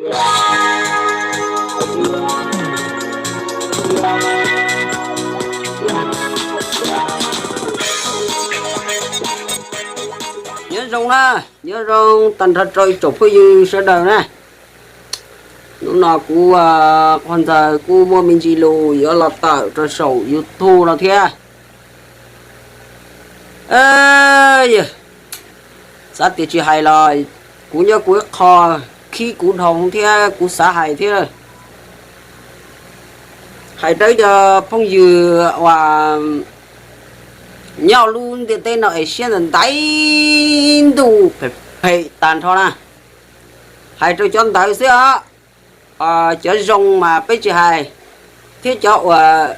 Nyob zoo na, nyob zoo tag nrho rau ib tsoom phooj ywg sawv daws na. Hnub no kuv, Qhua Ntxawg kuj muaj me ntsis lus yuav los tawm rau saum YouTube no thiab. Xav tias tsis hais los kuv nyob kuv ib qho khib kuv dhau thiab kuv xav hais thiab. Hais rau cov phooj ywg uas nyob lub ntiaj teb no es siab ntawm ntais ntuj phem phem tag nrho na. Hais rau cov ntawd xwb os. Cov zoo mas peb tsis hais, thiab cov uas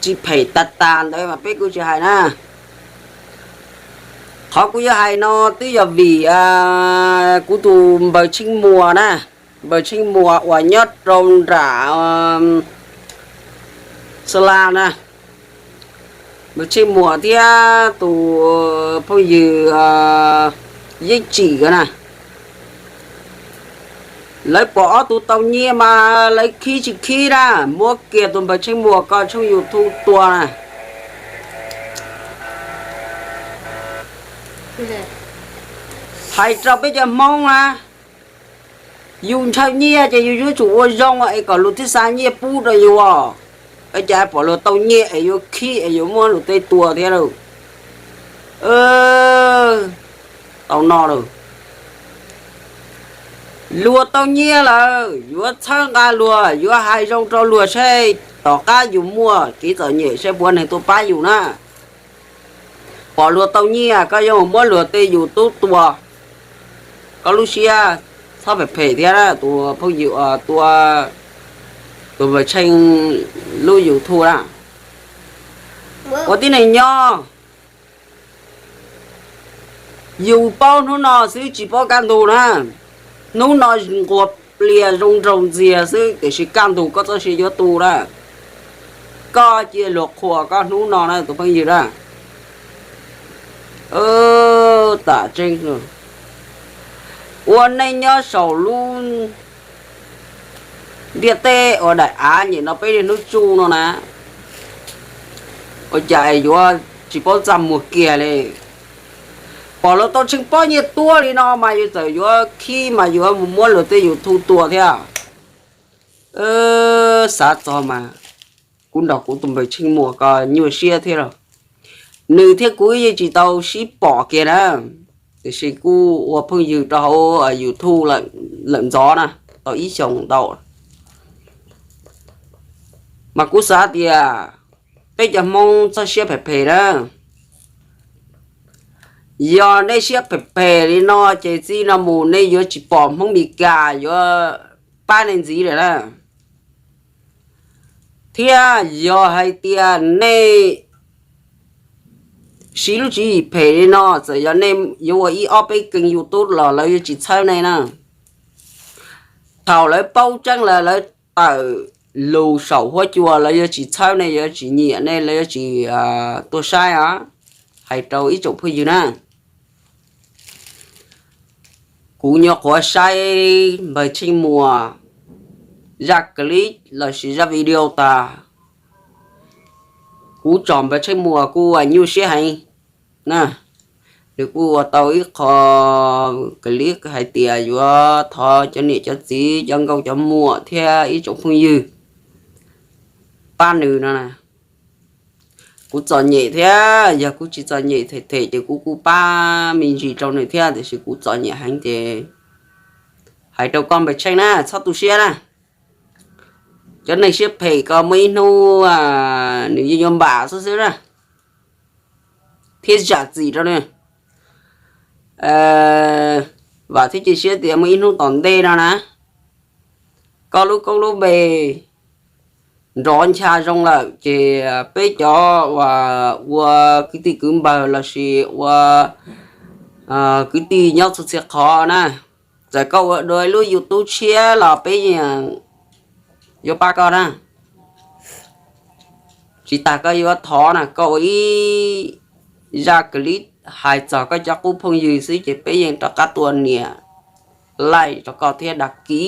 tsis phem tag tag ntawd mas peb kuj tsis hais na. Qhov kuv yuav hais no twb yog vim kuv tus npawg Tsheej Muas na, npawg Tsheej Muas uas nyob rau nram Xa La na, npawg Tsheej Muas thiab tus phooj ywg Yeej Tsim na. Lawv pom ob tug tau nyiaj mas lawv khib tsis khib na, muab kiag tus npawg Tsheej Muas ko tshooj YouTube tua na. Hais rau peb cov Hmoob na, yus ntshaw nyiaj ces yus yuav tsum ua zoo es kom luag thiaj xa nyiaj pub rau yus os. Es cas pom luag tau nyiaj es yuav khib es yuav muab luag tej tua thiab lauj. Tau no lauj. Luag tau nyiaj lawm yuav txhawb nqa luag, yuav hais zoo rau luag seb tom qab yus muaj kev txom nyem seb puas neeg tuaj pab yus na. Pom luag tau nyiaj koj yuav muab luag tej YouTube tua, koj lub siab txhob phem phem thiab tus phooj ywg tua tus npawg Tsheej lub YouTube na. Ua tib neeg nyob, yus paub hnub no xwb tsis paub kaj ntug na. Hnub no nquag plias zoo nraug ntxiag xwb tiam sis kaj ntug koj txoj sia yuav tu na. Koj cia luag qhuas koj hnub no na tus phooj ywg na. Tam tseeb ua neej nyob saum lub ntiaj teb uas daim av nyem no peb niaj hnub tsuj no na, ua cas yuav tsis paub txaj muag kiag li. Pom luag tau Tsheej Pob nyiaj tuab li no mas yus txawm yuav khib mas yuav mus muab luag tej YouTube tua thiab. Xav txog mas kuv nrog kuv tus npawg Tsheej Muas ko nyuaj siab thiab lauj. Nws thiab kuv yeej tsis tau sib pom kiag na, tiam sis kuj ua phooj ywg rau hauv YouTube lawm ntxov na, tau ib xyoos ntau. Mas kuv xav tias peb cov Hmoob txhob siab phem phem na. Yog nej siab phem phem li no ces txij no mus nej yuav tsis pom Hmoob Mes Kas yuav pab nej ntxiv lawm na. Thiab yog hais tias nej siv lub tswv yim phem li no, txawm yog nej yuav ua ib ob peb kênh YouTube los lawv yuav tsis txhawb nej na. Thaum lawv paub tseeb lawm lawv tawm lus saum huab cua lawv yuav tsis txhawb nej, yuav tsis nyiam nej, lawv yuav tsis tuaj saib os. Hais rau ib tsoom phooj ywg na, kuv nyuam qhuav saib npawg Tsheej Muas zaj clip lossis zaj video tas, kuv tsom npawg Tsheej Muas kuj nyuaj siab heev na. Nws kuj ua tau ib qho clip hais tias yuav thov cov niam cov txiv cov nkauj cov muam thiab ib tsoom phooj ywg pab nws no na. Kuv txom nyem thiab, yog kuv tsis txom nyem them them ces kuv kuj pab me ntsis rau nws thiab, tiam sis kuv txom nyem heev ces hais rau koj npawg Tsheej na txhob tu siab na. Cov neeg siab phem ko muaj ib hnub nws yeej yuav npam xwb xwb na, thiab zam txim rau nws. Vam thiab cia siab tias muaj ib hnub tom ntej no na, koj lub koob lub npe nrov ncha zoo lawm ces peb cov uas ua kwv tij kwv npawg lossis ua kwv tij nyob txhua txhia qhov na, txawm koj ua dua lub YouTube tshiab los peb yeej yuav pab koj na. Tsis tas koj yuav thov na, koj ua ib zaj clip hais txog koj cov qub phooj ywg xwb ces peb yeej rov qab tua niam like rau koj thiab đăng ký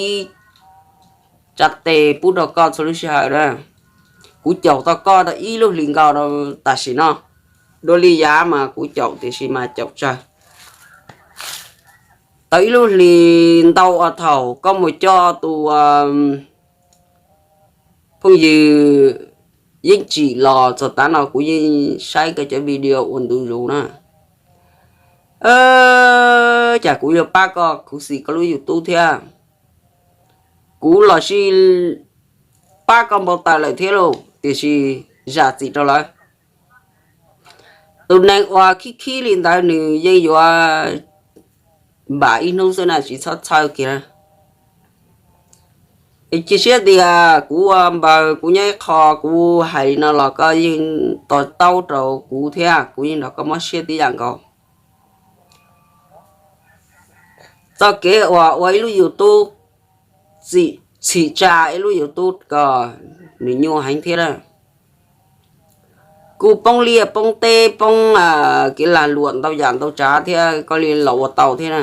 tsa tes pub rau koj txhua lub sij hawm na. Kuv caum tau koj tau ib lub hlis nkaus rau tam sim no. Dua li yav mas kuv caum tiam sis mas caum tsawg tau ib lub hlis ntau uas thaum koj mus coj tus phooj ywg Yeeb Tsim los txog tav no kuv yeej saib koj cov video ua ntu zus na. Cas kuv yuav pab koj khuv xim koj lub YouTube thiab. Kuv los sis pab koj npau taws lawm thiab lauj, tiam sis zam txim rau lawv. Tus neeg uas khib khib li ntawd nws yeej yuav npam ib hnub xwb na, tsis txhob txhawj kiag na. Cia siab tias kuv ua npawg kuv nyob ib qho kuv hais li no los koj yeej to taub rau kuv thiab kuv yeej nrog koj mob siab tib yam nkaus. Txoj kev uas ua ib lub YouTube, txhim tsa ib lub YouTube ko nws nyuaj heev thiab na. Kuj poob liaj poob teb poob kev lag luam ntau yam ntau tsav thiab koj li los ua tau thiab na.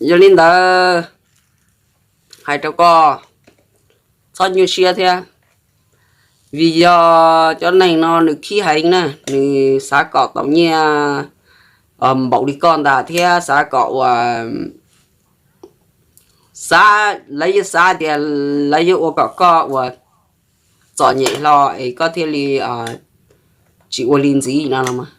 Yog li ntawd hais rau koj txhob nyuaj siab thiab, vim yog cov neeg no nws khib heev na, nws xav kom tau nyiaj npaum li koj ntag thiab xav kom ua, xav, lawv yuav xav tias lawv yuav ua kom koj ua txom nyem hlo es koj thiaj li tsis ua li ntxiv no los mas.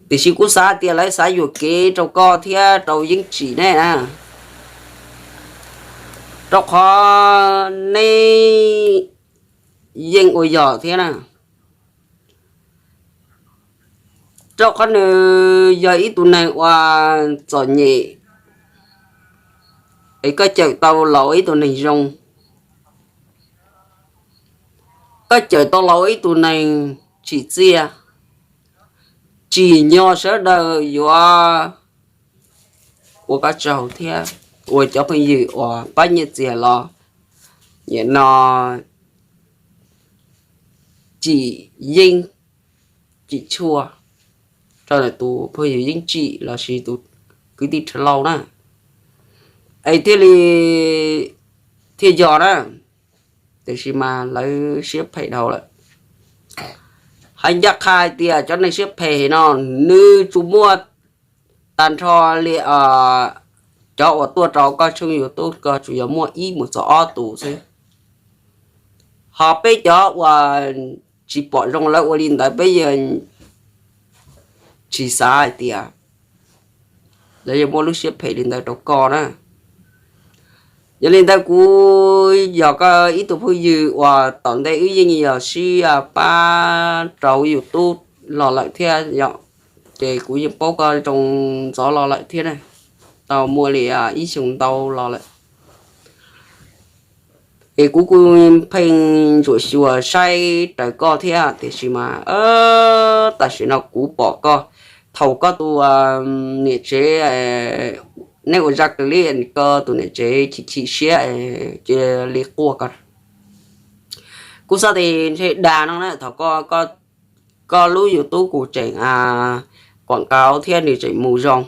Tiam sis kuv xav tias lawv xav yuam kev rau koj thiab rau Yeeb Tsim nej na, rau qhov neb yeej ua yog thiab na. Rau qhov nws yog ib tug neeg uas txom nyem, es koj cawm tau los ua ib tug neeg zoo, koj cawm tau los ua ib tug neeg tsim txiaj, tsim nyog sawv daws yuav ua koj tsaug thiab ua cov phooj ywg uas pab nyiaj txiag los nim no tsim yeeb tsim tshuaj rau ntawm tus phooj ywg Yeeb Tsim los sis tus kwv tij Rhawv Lauj na, es thiaj li thiaj yog na. Tiam sis mas lawv siab phem dhau lawm. Hais ncaj qha hais tias cov neeg siab phem no nws tsuas muaj tag nrho li cov uas tuaj rau koj tshooj YouTube ko tsuas yog muaj ib mus txog ob tus xwb. Ho peb cov uas tsis pom zoo lawv ua li ntawd peb yeej tsis xav hais tias lawv yuav muaj lub siab phem li ntawd rau koj na. Yog li ntawd kuv yog koj ib tug phooj ywg uas tom ntej wb yeej yog sib pab rau YouTube los lawm thiab yom, ces kuv yeej paub koj zoo ntxov los lawm thiab na, tau muaj li ib xyoo ntau los lawm. Es kuv kuj pheej ntsuam xyuas saib raws koj thiab tiam sis mas tam sim no kuv pom koj, thaum koj tus niam tsev, neb ua zaj clip koj tus niam tsev chim chim siab cia li quaj ko. Kuv xav tias ntshe dag no na, thaum koj lub YouTube kuj tseem kuam kauv thiab nws tseem mus zoo,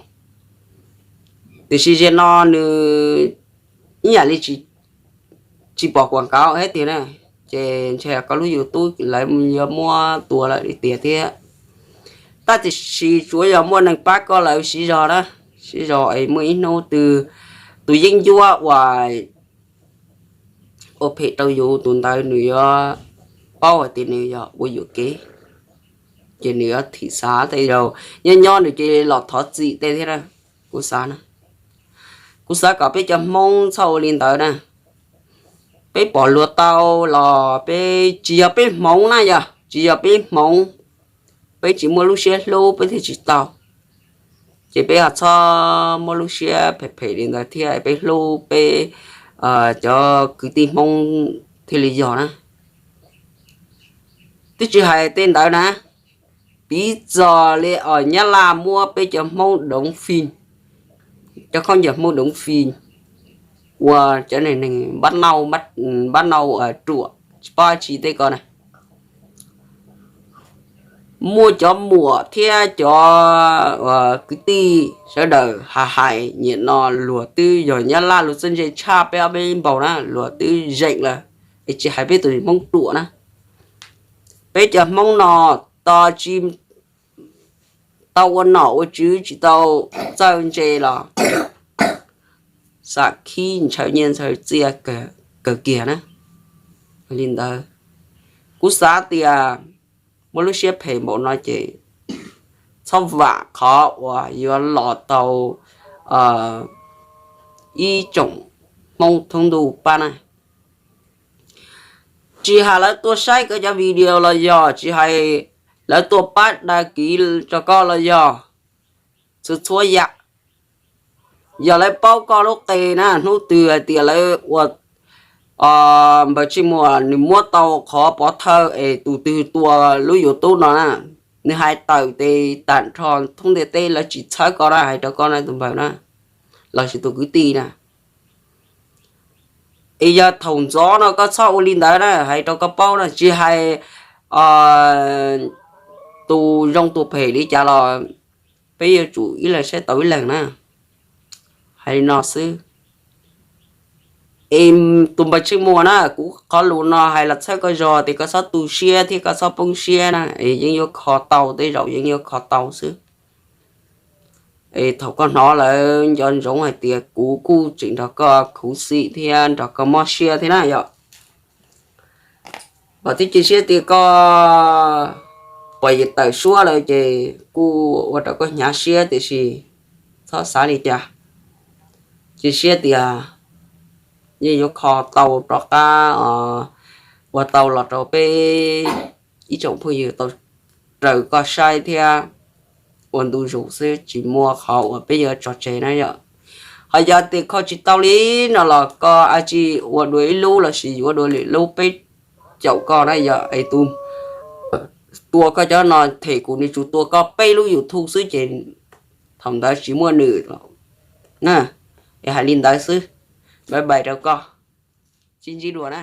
tiam sis zaum no nws ib yam li tsis pom kuam kauv thiab tiag na, ces ntshe koj lub YouTube lawv yuav muab tua lawm li tiag thiab. Tab tiam sis tsuav yog muaj neeg pab koj lawv siv zog na, siv zog es muaj ib hnub twg tus yeeb ncuab uas ua phem rau yus tus ntawd nws yuav paub hais tias nws yog ua yuam kev, ces nws yuav thim xav tej zaum nyob nyob nws cia li los thov txim tej thiab na. Kuv xav na, kuv xav kom peb cov Hmoob txhob ua li ntawd na. Peb pom luag tau los peb tsis yog peb hmoov na, yog tsis yog peb hmoov, peb tsis muaj lub siab hlub peb thiaj tsis tau. Ces peb ho txhob muaj lub siab phem phem li ntawd thiab peb hlub peb cov kwv tij Hmoob thiaj li yog na. Twb tsis hais tej ntawd na, piv txog li os Nyab Laj muab peb cov Hmoob doov fij, cov khaub ncaws Hmoob doov fij, ua cov neeg npab nauj ruam tsis paub tsi tej ko na. muaj cov muam thiab cov kwv tij sawv daws hais hais nyiam no, luag twb yog Nyab Laj luag txawj ntse tshaj peb ob peb npaug na, luag twb zeem lawm. Es tsis hais peb tus Hmoob ruam na, peb cov Hmoob no tos tsis tau ua nom ua tswv, tsis tau txawj ntse los xam khib ntshaw nyiaj ntshaw txiaj kawg kiag na. Li ntawd, kuv xav tias muaj lub siab phem npaum no ces txhob vam qhov uas yuav los tau ib tsoom Hmoob thoob ntuj pab na. Tsis hais lawv tuaj saib koj cov video los yog, tsis hais lawv tuaj pab dag kiv rau koj los yog, txhua txhua yam, yog lawv paub koj lub qe na, hnub twg hais tias lawv ua npawg Tsij Muas nws muab tau qhov pov thawj es tus twg tua lub YouTube no na, nws hais tawm tes tag nrho thoob ntiaj teb lawv tsis txhawb koj na, hais rau koj na tus npawg na, los sis tus kwv tij na. Es yog thaum ntxov no koj txhob ua li ntawd na, hais rau koj paub na, tsis hais tus zoo tus phem li cas los peb yuav tsum ib leeg saib taus ib leeg na. Hais li no xwb. Es tus npawg Tsij Muas na, kuv qhov lus no hais los txhawb koj zog tias koj txhob tu siab thiab koj txhob poob siab na, es yeej yuav kho tau, tej zaum yeej yuav kho tau xwb. Es thaum koj hnov lawm nco ntsoov hais tias kuv kuj tseem nrog koj khuv xim thiab nrog koj mob siab thiab na yom. Vam thiab cia siab tias koj pom yim tawm suab lawm ces kuj ua rau koj hnyav siab, tiam sis txhob xav li cas. Cia siab tias yeej yuav kho tau rov qab ua tau los rau peb ib tsoom phooj ywg tau raws koj saib thiab ua ntu zus xwb, tsis muaj qhov uas peb yuav tso tseg na yom. Ho yog tias kho tsis tau li no los koj a tsis ua dua ib lub los sis yuav ua dua lwm lub peb caum koj na yom. Es tus tua koj cov no them kuv nws tsuas tua koj peb lub YouTube xwb ces thaum ntawd tsis muaj nws na. Es hais li ntawd xwb, bye bye rau koj, sib ntsib dua na.